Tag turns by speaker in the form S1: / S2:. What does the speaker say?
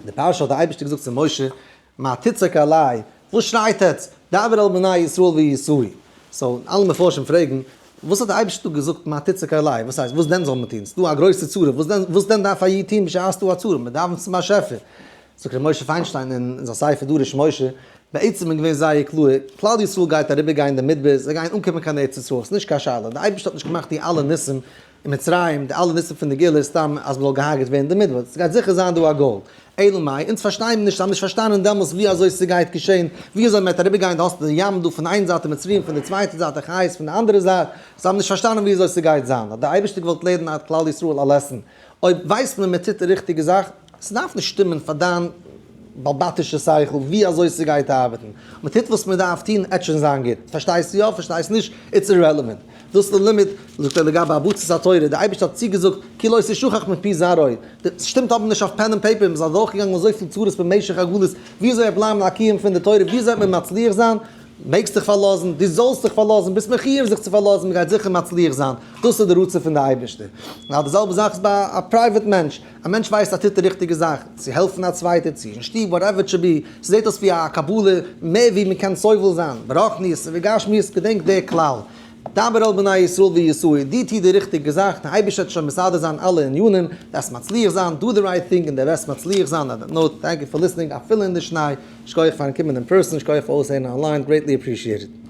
S1: די פרשה האט דער אייבערשטער געזאגט צו משה, מה תצעק אלי, וואס שרייט עטץ, דבר אל בני ישראל ויסעו. so אלע מפרשים פרעגן, וואס האט דער אייבערשטער דא געזאגט מה תצעק אלי, וואס הייסט, וואס דען זאל מען טון, ס'דא א גרויסע צרה, וואס דען, וואס דען דארף א איד טון בשעת ס'דא א צרה, מען דאווענט צום באשעפער. זאגט ר' משה פיינשטיין אין זיין ספר דרש משה, בעצם איז געווען זייער קלאר, כלל ישראל גייט אריבער גיין די מדבר, זיי גייען אנקומען קיין ארץ ישראל, ס'נישט קיין שאלה, דער אייבערשטער האט נישט געמאכט די אלע ניסים אין מצרים, די אלע ניסים פון די גאולה איז סתם אז מ'זאל געהארגעט ווערן אין די מדבר, ס'גייט זיכער זיין דא א goal. אלא מאי, אונז פארשטייען נישט, זיי האבן נישט פארשטאנען דעמאלס ווי אזוי ס'גייט געשען, ווי אזוי מ'וועט אריבערגיין, דו האסט די ים דא פון איין זייט און מצרים פון די צווייטע זייט, די חיות פון די אנדערע זייט, זיי האבן נישט פארשטאנען ווי אזוי ס'גייט זיין, האט דער אייבערשטער געוואלט לערנען כלל ישראל א lesson, אויב ווייסט מען מ'טוט די ריכטיגע זאך, ס'דארף נישט שטימען פאר דיין בעל-בתישע שכל ווי אזוי ס'גייט ארבעטן. מ'טוט וואס מ'דארף טון, עט שוין זיין גוט. פארשטייסט יא, פארשטייסט נישט, it's irrelevant. דאס איז די לימוד, זאגט ער לגבי הרבצת התורה, דער אייבערשטער האט צוגעזאגט כי לא תשכח מפי זרעו. ס'שטימט אבער נישט אויף pen און paper, מ'איז אדורכגעגאנגען אזויפיל צרות במשך הגלות, ווי אזוי וועט בלייבן א קיום פון די תורה, ווי אזוי וועט מען מצליח זיין? מעגסט דיך פארלאזן, דו זאלסט דיך פארלאזן, ביסט מחיוב זיך צו פארלאזן, מ'גייט זיכער מצליח זיין. דאס איז די רצון פון די אייבערשטער. נאר די זעלבע זאך איז ביי א private מענטש. א מענטש ווייסט אז ער טוט די ריכטיגע זאך, צו העלפן א צווייטער, צו אין שטוב, whatever it should be, ס'זעט אויס ווי א קבלה מער ווי מ'קען סובל זיין, ברוחניות ובגשמיות, געדענק די כלל, דבר אל בני ישראל ויסעו, דו טו די ריכטיגע זאך, די אייבערשטער וועט שוין מסדר זיין אלע ענינים, וועסט מצליח זיין, do the right thing און די וועסט מצליח זיין, on that note, thank you for listening, אפילו אין די שניי, שכוח פארן קומען אין person, שכוח פאר אויסהערן online, greatly appreciated.